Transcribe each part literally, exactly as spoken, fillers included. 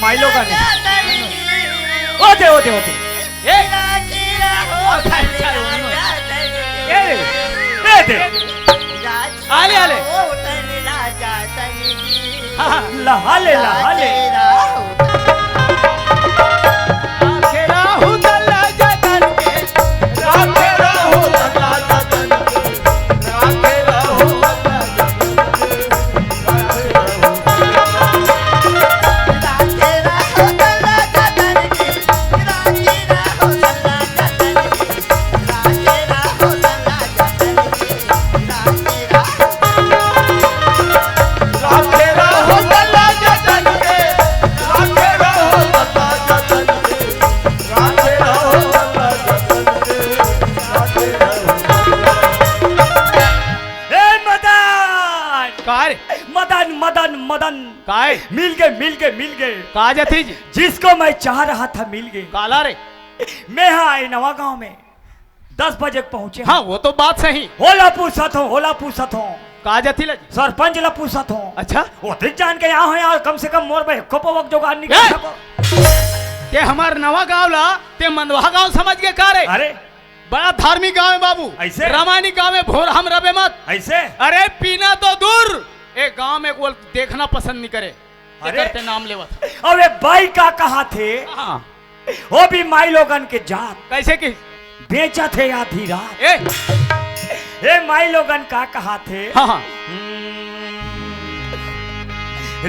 माई लोगन। ओते, ओते, ओते। ए। ए, ए, दे। आले, आले। हाँ, हाँ, लहाले, लहाले। ए मदन! काय? मदन, मदन, मदन। काय? मिल गे, मिल गे, मिल गे। का जथी जी? जिसको मैं चाह रहा था, मिल गे। काला रे? मैं हा ए नवा गांव में दस बजे के पहुंचे। हाँ, वो तो बात सही। ओला पूछत हों, ओला पूछत हों। का जथी ला जी? सरपंच ला पूछत हों। अच्छा। ओतिक जान के यहाँ हो यार, कम से कम मोर बर एको पौवा के जुगाड़ नहीं ए! कर सको। ते हमार नवा गांव ला, ते मंदवा गांव समझ गे का रे? अरे। बड़ा धार्मिक गांव हे बाबू। ऐसे? रामायणी गांव हे, भोर हम रबे मत। ऐसे? अरे पीना तो दूर, ए गांव में वो देखना पसंद नहीं करे। अरे। तेकर ते नाम लेवत हे। अबे बाई का कहाथे? हाँ। वो भी माई लोगन के जात। कैसे की? बेचथे आधी रात। ए। ए माई लोगन का कहाथे? हाँ, हाँ। हम्म।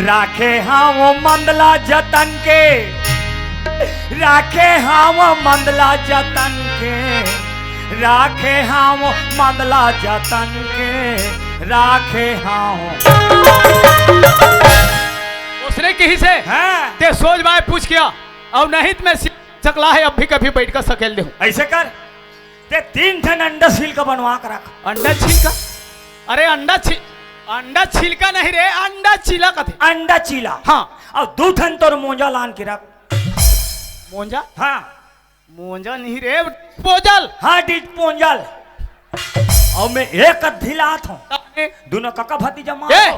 राखे हां वो मंदला जतन के, राखे हां वो मंदला जतन के, राखे हां वो मंदला जतन के, राखे हां वो। उसने कही से, हाँ। ते सोच बाय पूछ किया, अउ नहीं तो मैं सकला हे, अब भी कभी बैठ कर सकेल देहूं। ऐसे कर, ते तीन ठन अंडा छील के बनवा के रख। अंडा छील का? अरे अंडा छी-, अंडा छिलका नहीं रे, अंडा चीला कथे। अंडा चीला। हाँ। अउ दू ठन तोर मोंजा लान के रख। मोंजा? हाँ। मोंजा नहीं रे, पोंजल। हाँ, डिस्पोंजल। अउ मैं एक अद्धी लात हों। काहे? दूनों कका भतीजा मार ए, दो।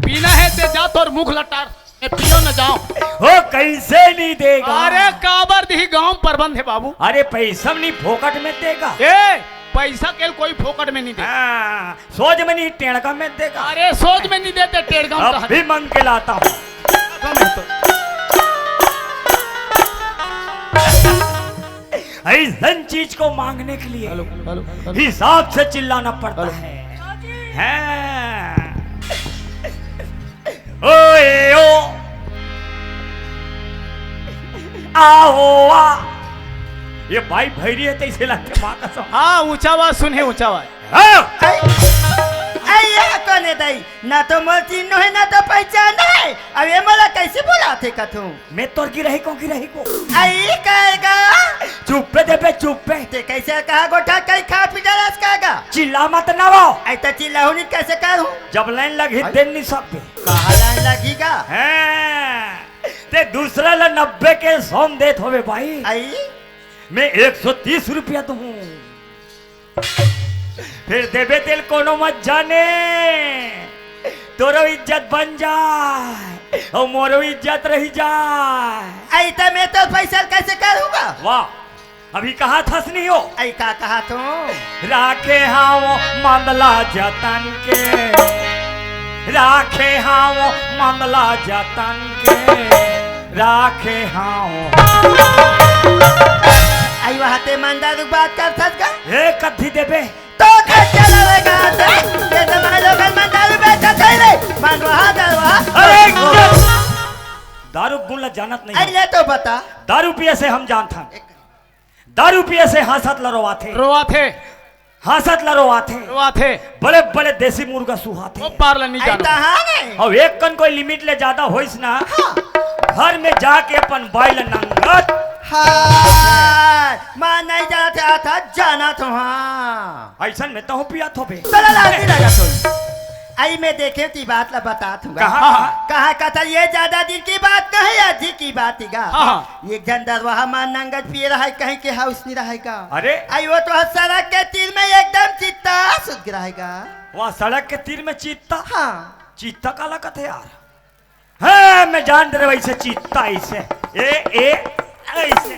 पीना हे ते जा, तोर मुख लटार। मैं पियो न जाओं। ओ, कैसे नहीं देगा? अरे काबर दिही, गांव प्रबंध हे बाबू। अरे पैसा नहीं फोकट में देगा। ए, पैसा के कोई फोकट में नहीं देगा। हाँ, सोच में नहीं, टेड़गा में देगा। अरे सोच में नहीं देते, टेड़गा में अब कहा भी मांग के लाता हूँ। कम है तो। ऐसन चीज को मांगने के लिए हेलो, हेलो, हेलो। हिसाब से चिल्लाना पड़ता हेलो। है। हैं? ओए ओ। आओ आ। ये भाई भैरी हे, तइसे लगथे माँ कसम। हाँ, ऊंचा आवाज सुने, ऊंचा आवाज। हाँ। आई, आई, ये कौन हे दाई? ना तो मोर चिन्हो हे, ना तो पहचान हे। अब ये मोला कैसे बुलाथे कथू? मैं तोर गिरही को, गिरही को। आई कहेगा? चुप्पे दे बे, चुप्पे। ते कैसे कहा गोठा कई खा पी डरस कहेगा? चिल्ला मत ना वो। आई तो चिल्लाहूं नहीं, कैसे करूं? जब लाइन लगी, आई। देन नहीं सकबे। कहा लाइन लगी का? हैं। ते दूसरा ला नब्बे के सौ म देत होबे भाई। आई? मैं एक सौ तीस रुपया दूं। फिर देबे तेल कोनो मत जाने, तोरो इज्जत बन जाए अउ मोरो इज्जत रही जाए। आई त मैं तोर पैसा ल कैसे करूंगा? वाह, अभी कहा थस नहीं हो? आई का कहा तू? राखे हाव मंदला जतन के, राखे हाव मंदला जतन के, राखे हाव। आई वहां ते मंदा रुक बात कर थस का? ए कद्दी देबे। तो घर चलावेगा ते, ये तो मारो घर मंदा रुक बेचा थे रे, मन वहां दर वहां। अरे, दारू गुण ला जानत नहीं अरे हो। ले तो बता। दारू पिए से हम जानथन। दारू पिए से हांसत ल रोवाथे। रोवाथे। हांसत ल रोवाथे। रोवाथे। बड़े-बड़े देसी मुर्गा सुहाथे। वो पार ल नहीं आई जानो। तहां नहीं। अउ एक कन कोई लिमिट ले जादा होइस ना, हाँ। घर में जाके अपन बाई ल नंगत। हाँ, मां नहीं जानत हे, आता जानत हो, हाँ। अइसन में तहूं पियत होबे। चला लागी लगा सुन। आई मैं देखे ती बात ला बतात हूं। कहाँ, कहाँ? कहाँ कथा ये ज्यादा दिन की बात नहीं, आज ही की बात ही गा। हाँ, हाँ। एक झन दरवाहा मा नंगत पिए रहय, कहीं के हाउस नहीं रहय गा। अरे? आई वो तो सड़क के तीर में एकदम चित्ता सुत गिरहय गा। वहाँ सड़क के तीर में चित्ता? हाँ। चित्ता काला कथे यार? हाँ, मैं जान दे रहे वैसे चीता ऐसे। ए, ए, ऐसे।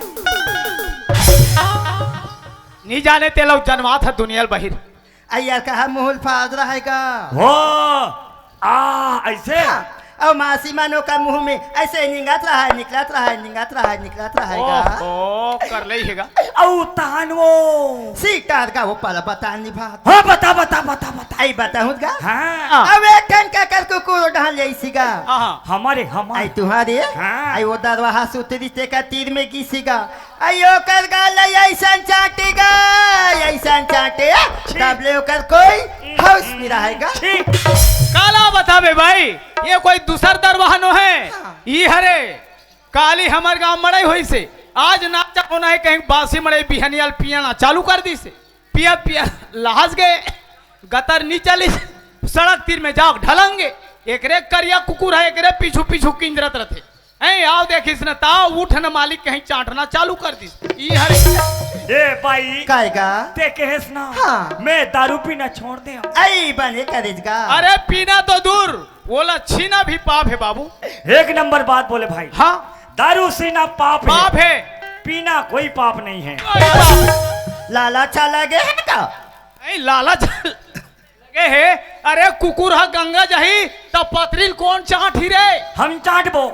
नहीं जाने ते लोग जनवात है दुनिया ल बहिर। अइया कहा मुँह ल फाड़ रहेगा। हो, आ, ऐसे? हाँ, अउ मासी मन ओकर मुँह में ऐसे निंगत रहा है, निकलत रहा है, निंगत रहा है, निकलत रहेगा। ओहो, कर ले हेगा। अउ तान वो। सीतार का वो पल बता निभा। हाँ, बता, बता, बता, बता। आई बताऊँ गा? हाँ। अब एक ठन का कर कुकुर ढाल ले सीगा। हाँ, हाँ। हमारे, हमारे। आई तुम्हारे? हाँ। आई वो दरवाहा सुतरी ते का तीर में घिसीगा। आई ओकर गाल ला अइसन चाटेगा, अइसन चाटे, छी। तब ले ओकर कोई होश नहीं रहेगा। छी। काला बताबे भाई, ये कोई दूसर दरवाहा नो है। हाँ। ई हरे, काली हमर गांव मड़ई होइसे, आज नाचा होना है, कहीं बासी मड़ई बिहनिया ल पियाना चालू कर दिसे। पिया पिया लाज गए, गतर नी चलिस, सड़क तीर में जाओ ढलंगे। एकरे करिया कुकुर है, एकरे पीछू पीछू किंजरत रथे। ऐ आओ देखिस न, ताव उठ न मालिक कहीं चाटना चालू कर दिस। ई हरे। ए भाई, काय गा? ते कहेस ना, हाँ। मैं दारू पीना छोड़ दे हूँ। आई बने करेज गा। अरे पीना तो दूर, ओला छीना भी पाप है बाबू। एक नंबर बात बोले भाई। हाँ। दारू सीना पाप है। पाप है। पीना कोई पाप नहीं है। कोई पाप। लाला अच्छा लगे है का? नहीं, लाला अच्छा लगे है। अरे कुकुर हा गंगा जाही, तब पथरी ल कौन चांटही रे? हम चांटबो।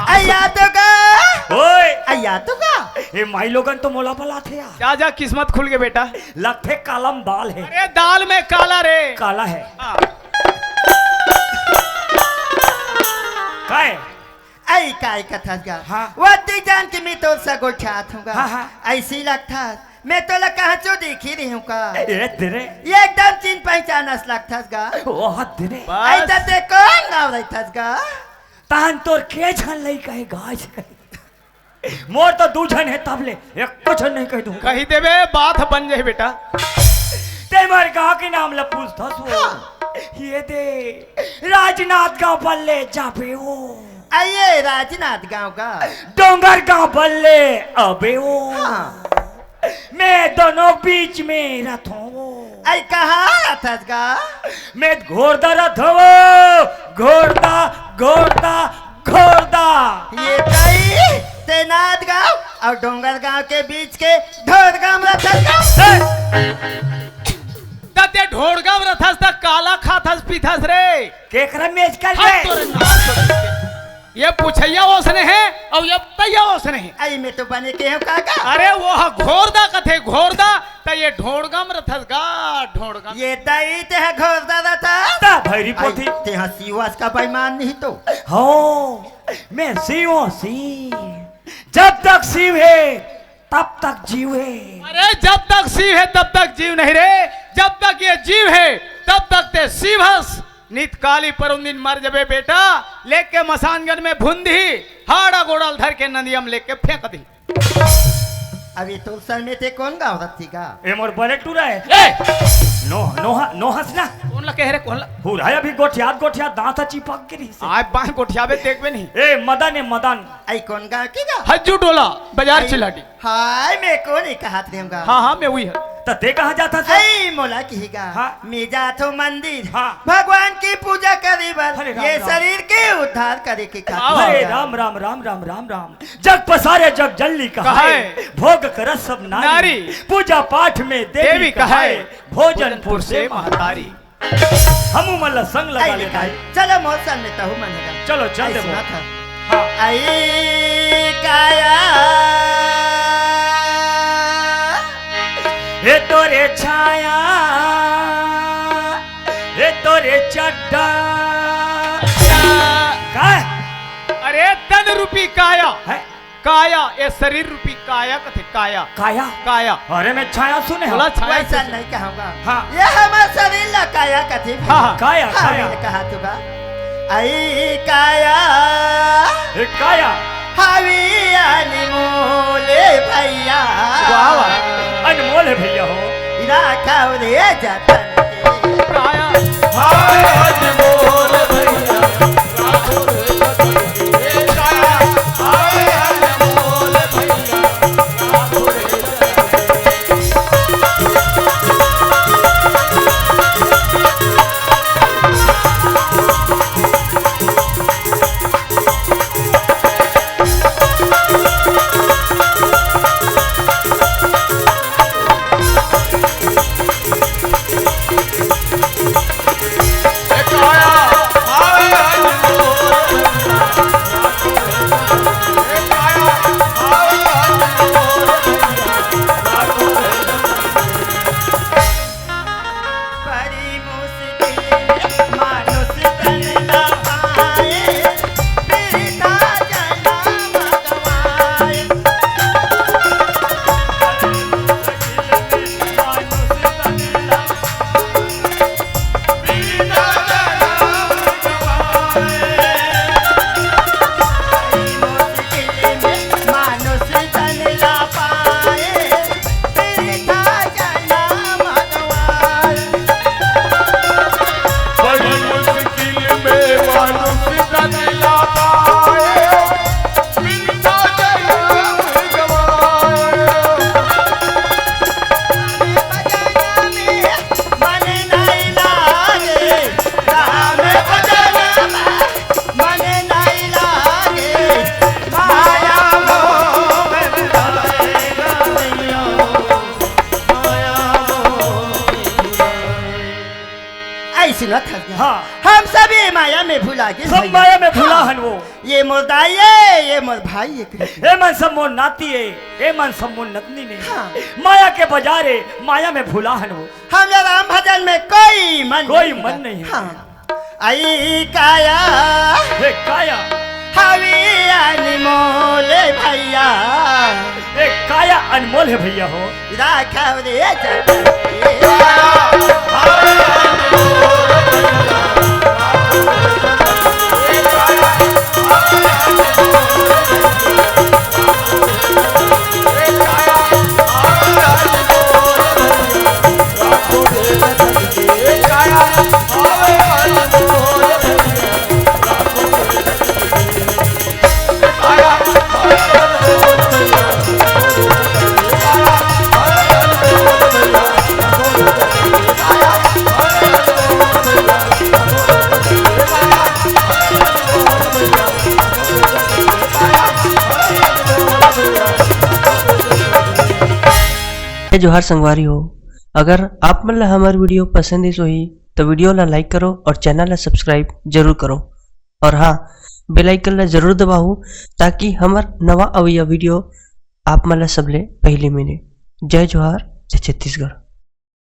अइया तो का? ओए। अइया तो का? ए माई लोगन तो मोला बलाथे यार। जा, जा, किस्मत खुल गे बेटा। लगथे काला म दाल है। अरे दाल में काला रे। काला है। हाँ। काय? आई काय कथस गा? हाँ। वती जान के मैं तोर से गोठियात हूँ गा। हाँ, हाँ। ऐसी लगथस, मैं तोला कहाँ चो देखी रही हूँ का? ए, तेरे। ये एकदम चिन्ह पहचानस लगथस गा। ओ, तेरे। बस। ऐसा ते कौन गाँव रहथस गा? तान तोर के झन लइका हे गाज। मोर तो दू झन हे तब ले, एको झन नहीं कह दूँ। कही देबे, बात बन जाही बेटा। ते मोर गाँव के नाम ला पूछथस वो। हाँ। ये दे, राजनांदगांव बल्ले जाबे वो। अइये राजनांदगांव का? डोंगरगांव बल्ले अबे वो। हाँ। मैं दोनों बीच में रथों वो। अई कहाँ रथस गा? मैं घोरदा रथों वो, घोरदा, घोरदा, घोरदा। ये तई, ते नांदगांव अउ डोंगरगांव के बीच के ढोरगांव रथस गा। त ते ढोड़गा म रथस त काला खाथस पीथस रे? केकरा मेज कर रे? तोरे नाम तो ये पूछइया ओसने हे अउ ये बतइया ओसने हे। अई में तो बने के हूँ काका। अरे वो ह घोरदा कथे घोरदा, त ये ढोड़गा म रथस गा ढोड़गा म। ये दई ते ह घोरदा रथस। त भैरी पोथी। ते ह सीवस का बेईमान नहीं तो। हो, मैं सीवो सी। जब तक सीव हे तब तक जीव हे। अरे जब तक सीव हे तब तक जीव नहीं रे, जब तक ये जीव हे तब तक ते सीव हस। नित काली परुन दिन मर जबे बेटा, लेके मसानगन में भुन दिही, हाड़ा गोड़ल धर के नदिया म लेके फेंक दिही। अभी तो सर में ते कौन गाँव रथी का? ए मोर बने टूरा हे। ए! नो, नोहा, नोहस ना। कौन ला कहे रे, कौन ला? हुराय अभी गोठियात गोठियात दांत चिपक के रही से। आय बाय गोठियाबे देखबे नहीं। ए मदन, ए मदन। अई कौन गाँव के गा? हज्जू टोला, बाजार अई चिलाटी। हाय, मैं कोन ए कहत रेंव गा। हाँ, हाँ, मैं उही हँव। त ते कहाँ जात हस? अई मोला किही गा। हाँ। मैं जात हँव मंदिर। हाँ। भगवान की पूजा करे बर, अरे राम, ये राम। शरीर के उद्धार करे के खातिर। वाह, वाह। अरे राम, राम, राम, राम, राम, राम। जग पसारे जग जननी कहाय। कहाय। भोग करत सब नारी। नारी। पूजा पाठ में देवी देवी कहाय। कहाय। भोजन पुरसे महतारी। हमू मन ला संग लगा ले भाई। चलो मोर संग में तहू मन हे। चलो, चल दे मोर। हाँ। अई काया, हे तोरे छाया, हे तोरे चड्डा। का? अरे तन रूपी काया। है? काया, ये शरीर रूपी काया कथे, काया। काया? काया। अरे, मैं छाया सुने हँव। बोला छाया वैसा कैसे? नहीं कहूँगा। हाँ। ये हमर शरीर ला काया कथे। हाँ, हाँ। काया, हाँ, काया। मैं कहत हँव गा। अई काया। ए, काया। हावी अनमोल भैया। वाह, वाह। अनमोल हे भैया हो। राखव रे जतन के। काया। हाय अनमोल भैया। हाँ। हम सब ये माया में भुला गे सब भैया। माया में भुला हाँ। हन वो। ये मोर दाई ए, ये मोर भाई ए। ए मन सब मोर नाती ए, ए मन सब मोर नतनी ने। हाँ। माया के बाजार ए, माया में भुला हन वो। हमला राम भजन में कोई मन कोई नहीं मन है। नहीं है। हाँ। आई काया। हे काया। हवी अनमोल भैया। ए काया अनमोल है भैया हो। राखव रे जगत के। जोहार संगवारी हो, अगर आप मन ला हमर video पसंद आइस होही, तो video ला like करो और channel ला subscribe जरूर करो। और हाँ, bell icon ला जरूर दबाओ, ताकि हमर नवा अवइया video आप मन ला सबले पहली मिले। जय जोहार, जय छत्तीसगढ़।